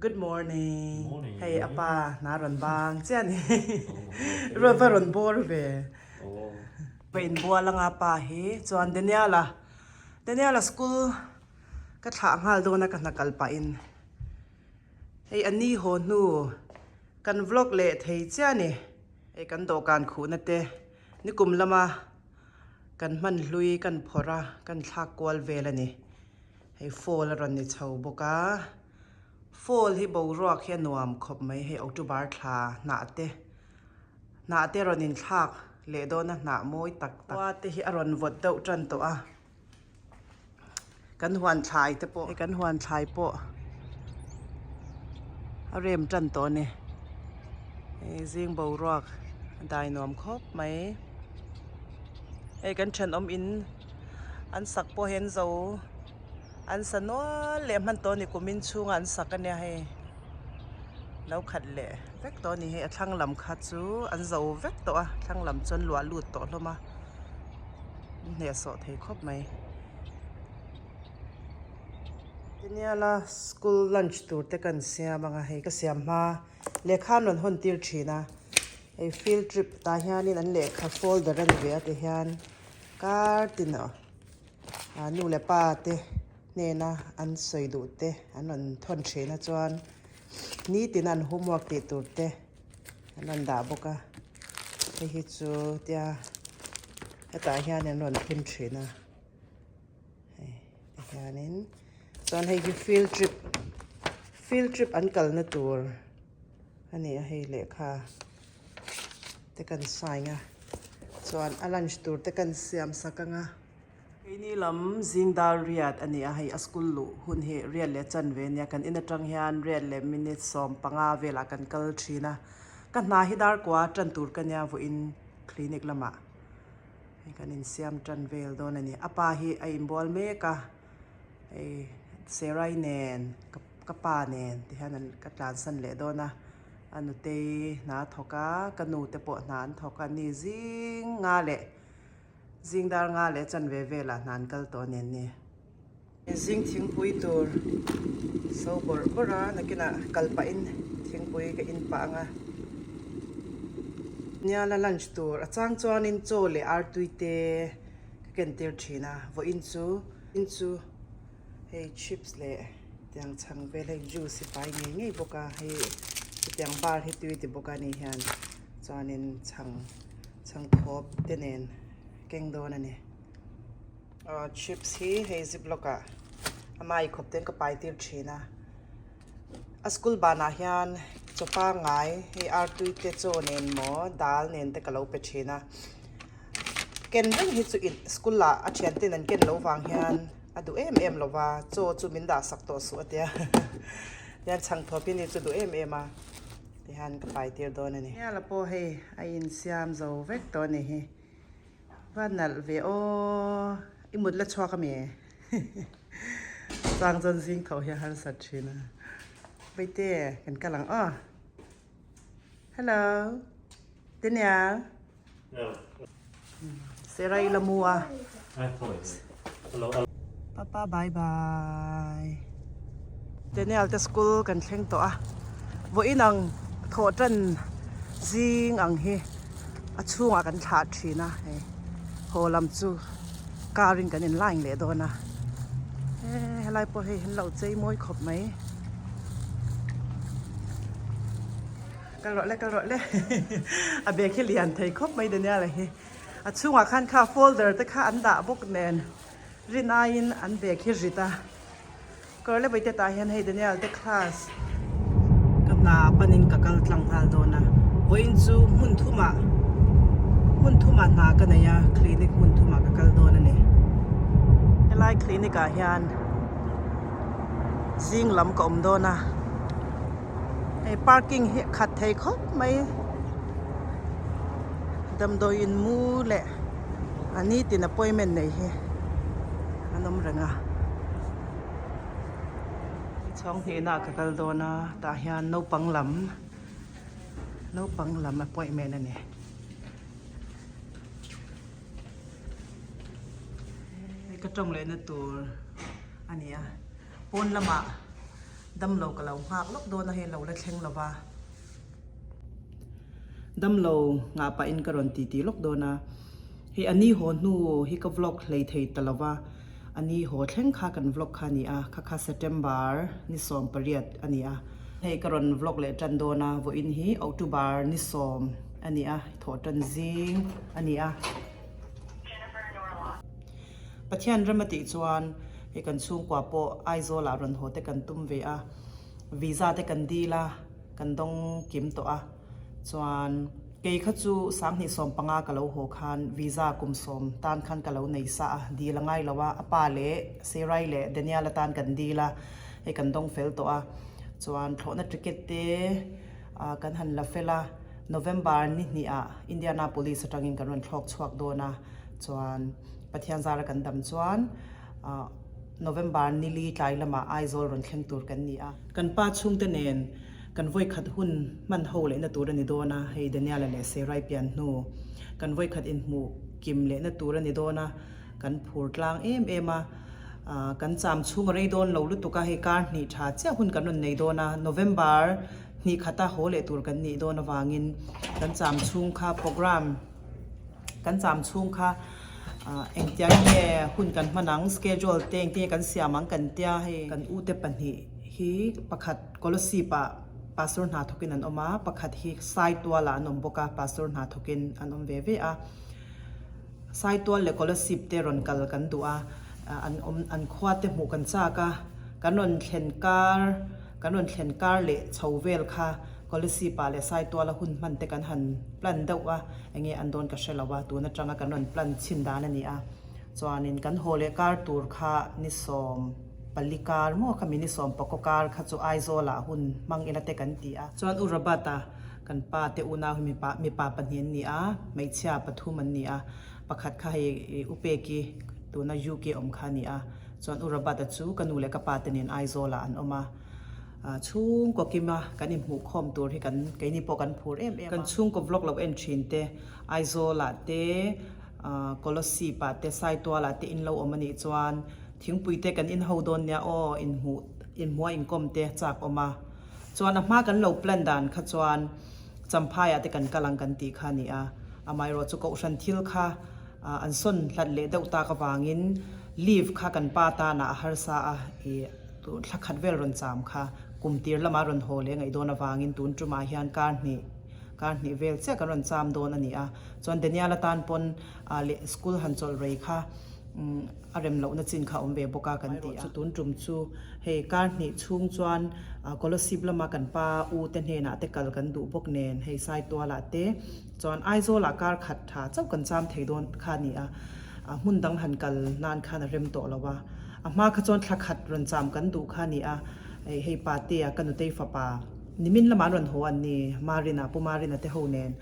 Good morning. Morning. Hei apa hna rawn bang chiah a ni. Rawn va rawn bawr ve. Va inbual anga pa hi chuan Daniel-a Daniel-a school ka thlah nghal dawn a ka hna kal pahin. Hei a ni haw hnu kan vlog leh thei chiah a ni. Hei kan dawhkan khuhna te nikum lama kan hman hlui kan phawrh a kan thlak kual vel a ni. Hei fall a rawn ni chho bawk a, fall hi boruak hi a nuam khawp mai hei October thla hnah te hnah te rawn inthlak leh dawn a hnah mawi tak tak khua te hi a rawn vawt deuh tan tawh a kan huan thlai te pawh hei kan huan thlai pawh a rem tan tawh a ni hei zing boruak a dai nuam khawp mai hei kan thenawm in. An sak pawh hi an zo an sa nual leh hman tawh a ni kumin chhunga an sak a nia hei lo khat leh vek tawh a ni hei a thlang lam kha chu an zo vek tawh a thlang lam chuan luah lut tawh hlawm a an hnehsawh thei khawp mai. Tiniala school lunch tur te kan siam ang a hei ka siam hma lehkha an rawn hawn tir thin a hei field trip tah hianin an lehkha folder a ni ve a tihian. Kar tin ah nu leh pa te hnena an sawi duh te an rawn thawn thin a chuan nitin an homework tih tur te an rawn dah bawk a hei hi chu tia hetah hian an rawn phun thin a hei tihianin chuan hei hi field trip field trip an kalna tur a ni a hei lehkha. te kan sign a chuan a lunch tur te kan siam sak ang a. Keini lam zing dar riat a ni a hei a school luh hun hi riat leh chanve a nia kan in atang hian riat leh minute 15 velah kan kal thin a ka hna hi dar kua tan tur ka nia vawiin clinic lamah hei kan insiam tan vel dawn a ni a pa hi a inbual mek a hei Serai nen ka pa nen ti hian an ka tlansan leh dawn a. A nutei hna a thawk a, ka nu te pawh hna an thawk a ni zing nga leh zing dar nga leh chanve velah hna an kal tawh nen ni. Zing thingpui tur so bawrh bawrh a nakinah kal pahin thingpui ka in pah ang a. Niala lunch tur a chang chuanin chaw leh artui te ka ken tir thin a vawiin chu in chu. Hei chips leh tiang chhang vel hei juice hi pai ngei ngei bawk a hei hetiang bar hi tui ti bawk a ni hian chuanin chhang chhang thawp te nen keng dawn a ni aw chips hi hei ziplock ah a mai khawp ten ka pai tir thin a a school banah hian chaw pangngai hei artui te chaw nen maw dal nen te ka lo pe thin a ken reng hi chu in school ah a thian ten an ken loh vang hian. A duh em em lo va, chaw chu min dah sak tawh suh a tia. Tihian chhang thawp hi ni chu duh em em a, tihian ka pai tir dawn a ni. Hniala pawh hei a insiam zo vek tawh a ni hi. Va nalh ve aw, i mut la chhuak a mi? Chang chuan zing tho hi a harsat thin a. Vaite, kan kal ang aw. Hello, Daniel. Serai la mu a. Papa bye bye. Daniel te school kan thleng tawh a. Vawiin ang thawh tan zing ang hi a chhungah kan thlah thin a hei haw lam chu car in kan in line leh dawn a. Helai pawh hei an lo chei mawi khawp mai. Kal rawh le kal rawh le a bag hi lian thei khawp mai Daniel-a hi a chhungah khan kha folder te kha an dah bawk nen rin aiin an bag hi rit a kawr le vawi te tah hian hei Daniel te class ka hna panin ka kal tlang nghal dawn a vawiin chu hmun thumah hmun thumah hna ka nei a clinic hmun thumah ka kal dawn a ni helai clinic ah hian zing lam ka awm dawn a. Hei parking hi a khat thei khawp mai damdawi in mu leh a nitin appointment nei hi an awm reng a chhawng hnihna ah ka kal dawn a tah hian naupang lam naupang lam appointment a ni. Hei ka tawng lehna tur a ni a pawn lamah. Damlo ka lo nghak lawk dawn a hei lo la thleng lo va. Damlo nghah pahin ka rawn titi lawk dawn a. Hei a ni haw hnu hi ka vlog hlei thei ta lo va, a ni haw thleng kha kan vlog kha a ni a, kha kha September ni 18 a ni a. Hei ka rawn vlog leh tan dawn a, vawiin hi October ni 10 a ni a, thawh tan zing a ni a. Pathian rem a tih chuan hei kan chhungkua pawh Aizawl ah rawn haw te kan tum ve a, visa te kan dil a, kan dawng kim tawh a. Chuan kei kha chu 2015 ka lo haw khan visa kum 10 tan khan ka lo nei sa a, dil a ngai lo a, a pa leh Serai leh Daniel atan kan dil a, hei kan dawng fel tawh a. Chuan thlawhna ticket te kan han la fel a, November ni hnihah Indianapolis atangin kan rawn thlawk chhuak dawn a, chuan Pathian zara kan dam chuan November nili tlai lamah Aizawl rawn thleng tur kan ni a. Kan pa chhungte nen Kan vawikhat hun hman ho lehna tur a ni dawn a, hei Daniela leh Serai pian hnu kan vawikhat inhmuh kim lehna tur a ni dawn a, kan phur tlang em em a, kan cham chhung a rei dawn lo lutuk a, hei kar hnih tha chiah hun kan rawn nei dawn a, November hnih khata haw leh tur kan nih dawn avangin kan cham chhung kha program kan cham chhung kha engtiang nge hun kan hman ang schedule te engtin nge kan siam ang kan tia hei kan ute pahnih hi pakhat Kolasib ah pastor hna thawkin an awm a, pakhat hi Saitual ah an awm bawk a, pastor hna thawkin an awm ve ve a. Saitual leh Kolasib te rawn kal kan duh a, an awm an khua te hmuh kan chak a, kan rawn thlen kar kan rawn thlen kar leh chho vel kha Kolasib ah leh Saitual a hun hman te kan han plan deuh a, enge an dawn ka hre lo a, tun atanga kan rawn plan chhin dan a ni a. Chuanin kan haw leh kar tur kha ni 10. Pali kar maw kha mini 10 kar kha chu Aizawl ah hun hmang ila te kan ti a. Chuan U Robert-a kan pa te unau hi mipa mipa pahnih an ni a, hmeichhia pathum an ni a, pakhat kha hei U Peki tuna UK awm kha a ni a. Chuan U Robert-a chu ka nu leh ka pa te nen Aizawl ah an awm a. Chhungkaw kima kan inhmuhkhawm tur hi kan keini pawh kan phur em em a. Kan chhungkaw vlog lo en thin te Aizawl ah te Kolasib ah te Saitual ah te in lo awm a nih chuan Thingpui te kan in ho dawn nia aw, inhmuh inhmuha inkawm te chak awm a. Chuan a hma kan lo plan dan kha chuan Champhai ah te kan kal ang kan tih kha a ni a. Amaherawh chu Kohhran thil kha an sawn hlat leh deuh tak avangin leave kha kan pa tanah a harsa a, i thla khat vel rawn cham kha kum tir lama rawn haw leh ngaih dawn avangin tun tumah hian kar hnih kar hnih vel chiah kan rawn cham dawn a ni a. Chuan Daniel atan pawn leh school han chawlh rei kha a rem lohna chin kha a awm ve bawk a kan ti a. Chu tun tum chu hei kar hnih chhung chuan Kolasib lama kan pa u te hnenah te kal kan duh bawk nen hei Saitualah te chuan Aizawlah kar khat tha chauh kan cham thei dawn kha a ni a, hmun dang han kal nan khan a rem tawh lo a, a hma kha chuan thla khat rawn cham kan duh kha a ni a, hei Patea ka nutei fapa nimin lamah an rawn haw an ni Marina Pu Marina te ho nen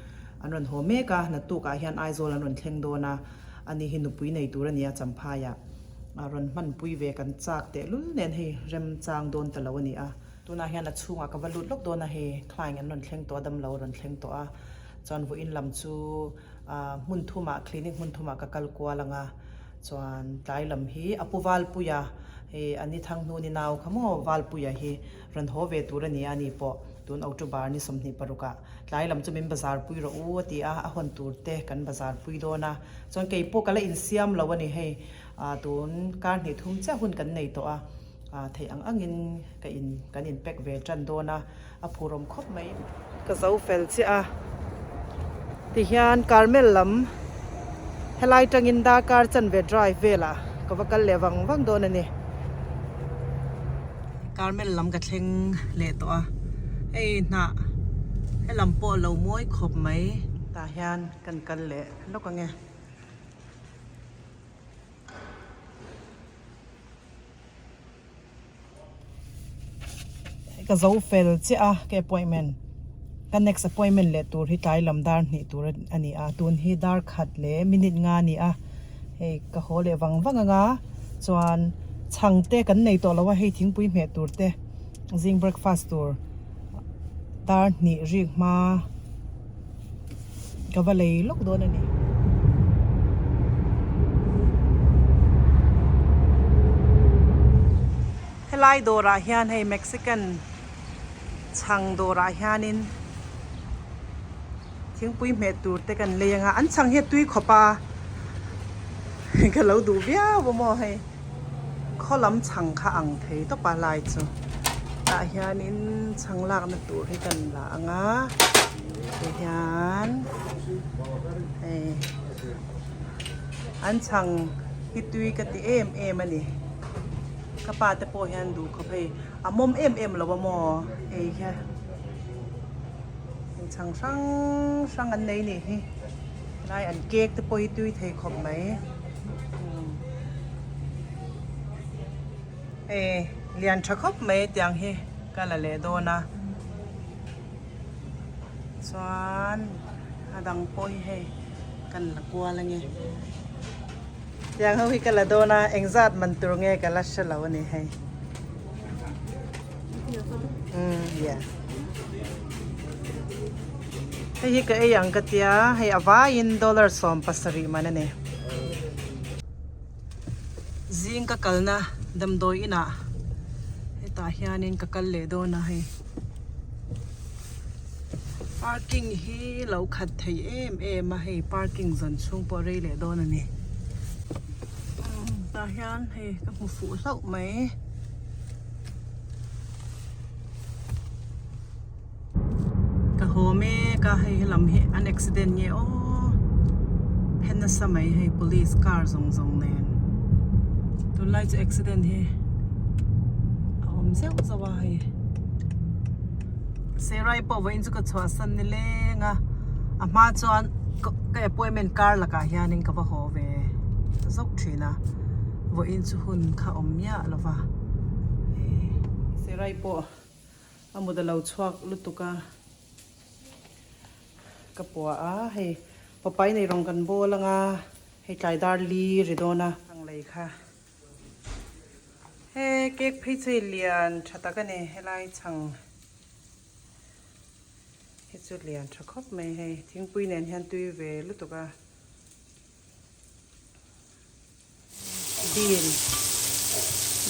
an rawn haw mek a, naktukah hian Aizawl an rawn thleng dawn a. Ani hi nupui nei tur a nia Champhaiah a rawn hmanpui ve kan chak tehlul nen hei remchang dawn ta lo a ni a. Tunah hian a chhungah ka va lut lawk dawn a hei client an rawn thleng tawh a damlo a rawn thleng tawh a chuan vawiin lam chu hmun thumah clinic hmun thumah ka kal kual ang a chuan tlai lam hi a pu Valpuia hei a ni Thanghnu ni nau kha maw Valpuia hi rawn haw ve tur a ni a ani pawh tun October ni 26 ah Tlai lam chu min bazar pui rawh u a ti a, a hawn tur te kan bazar pui dawn a, chuan kei pawh ka la insiam lo a ni hei, tun kar hnih thum chiah hun kan nei tawh a, theih ang angin ka in kan in pack ve tan dawn a, a phurawm khawp mai. Ka zo fel chiah a, tihian Carmel lam helai tangin darkar chanve drive velah ka va kal leh vang vang dawn a ni. Carmel lam ka thleng leh tawh a, hei hnah helam pawh a lo mawi khawp mai. Tah hian kan kal leh lawk ang e. Ka zo fel chiah a ka appointment ka next appointment leh tur hi tlai lam dar hnih tur a ni a tun hi dar khat leh minute nga a ni a hei ka haw leh vang vang ang a chuan chhang te kan nei tawh lo a hei thingpui hmeh tur te zing breakfast tur dar hnih rik hma ka va lei lawk dawn a ni. Helai dawrah hian hei Mexican chhang dawrah hianin thingpui hmeh tur te kan lei anga an chhang hi a tui khawp a ka lo duh viau a maw hei khaw lam chhang kha ang thei tawp a lai chu tah hianin chhang lakna tur hi kan la anga tihian hei an chhang hi tui ka ti em em a ni. Ka pa te pawh hian duh khawp hei a mawm em em lo a maw ei hian inchhang hrang hrang an nei nih hi helai an cake te pawh hi tui thei khawp mai hei lian tha khawp mai tiang hi ka la leh dawn a chuan a dang pawh hi hei kan la kual ange. Tiang ho hi ka la dawn a, engzat man tur nge ka la hre lo a ni hei. Umm yeah. Hei hi ka ei ang ka tia, hei a vaiin dollar 70 man a ni. Zing ka kalna damdawi inah hetah hianin ka kal leh dawn a hei. Parking hi lo khat thei em em a hei parking zawn chhung pawh rei leh dawn a ni tah hian hei ka hmu fuh hlauh mai ka haw mek a hei helam hi an accident nge aw phen nasa mai hei police car zawng zawng nen tunlai chu accident hi a awm zeuh zeuh a hei. Serai pawh vawiin chu ka chhuahsan ni leng a, a hma chuan ka appointment kar lakah hianin ka va haw ve zawk thin a, vawiin chu hun kha awm miah lo va Serai pawh a mut a lo chhuak lutuk a, ka puah a, hei papai nei rawng kan bawl ang a, hei tlai dar li ri dawn a. Ang lei kha. He cake phei chu hei lian tha tak a ni helai chhang hi chu lian tha khawp mai hei thingpui nen hian tui ve lutuk a bean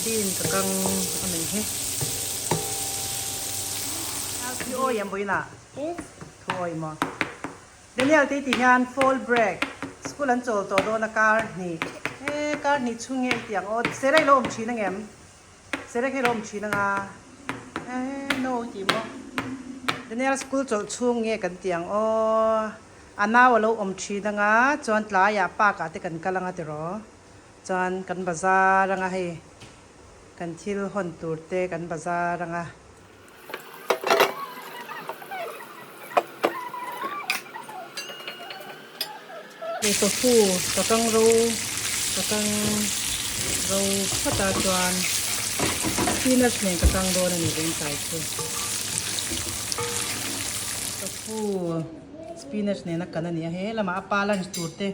bean ka kang a ni hi thu awi ang buinah thu awi maw. Daniel tih tih hian fall break school an chawl tawh dawn a kar hnih he kar hnih chhung nge i tih ang aw Sarah i lo awm thin angem Sarah kha i lo awm thin anga he no i tih maw Daniel school chawlh chhung nge kan tih ang aw a nau a lo awm thin anga chuan tlaiah park ah te kan kal anga tiraw chuan kan bazar anga hei kan thil hawn tur te kan bazar anga. Hei tofu ka kang ro ka kang ro phawt a chuan spinach nen ka kang dawn a ni veng tlai chu tofu spinach nena kan a ni a he lamah a pa lunch tur te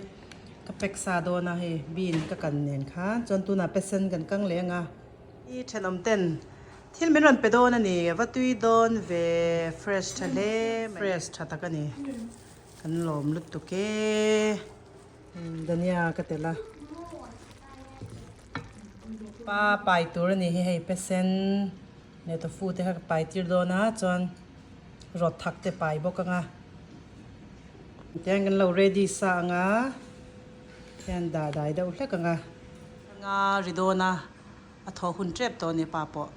ka pack sa dawn a hei bean ka kan nen khan chuan tunah pesen kan kang leh ang a. I thenawm ten thil min rawn pe dawn a ni, va tui dawn ve fresh tha hle mai. Fresh tha tak a ni, kan lawm lutuk e. Dania ka tel a, pa pai tur a ni hi hei pesen leh tofu te kha ka pai tir dawn a chuan rawt thak te pai bawk ang a. Tihian kan lo ready sa ang a, hian dah dai deuh hlek ang a. Anga ri dawn a. A thaw hun tep tawh a ni pa pawh.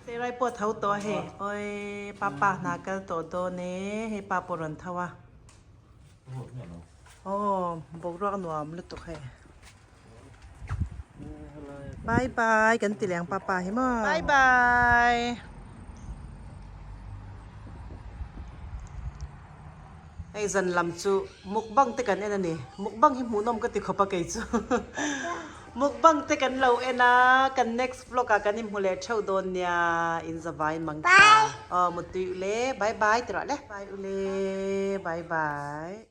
Serai pawh a tho tawh a hei. Awii papa hna kal tawh dawn e hei pa pawh rawn tho a. Aw boruak nuam lutuk hei. Bye bye kan ti leh ang papa hi maw. Bye bye. Hei zan lam chu mukbang te kan en a ni. Mukbang hi hmuhnawm ka ti khawp a kei chu. Mukbang te kan lo en a, kan next vlog ah kan inhmu leh theuh dawn nia, in zavai mang tha. Aw mutui ule, bye bye ti rawh le. Bye ule, bye bye.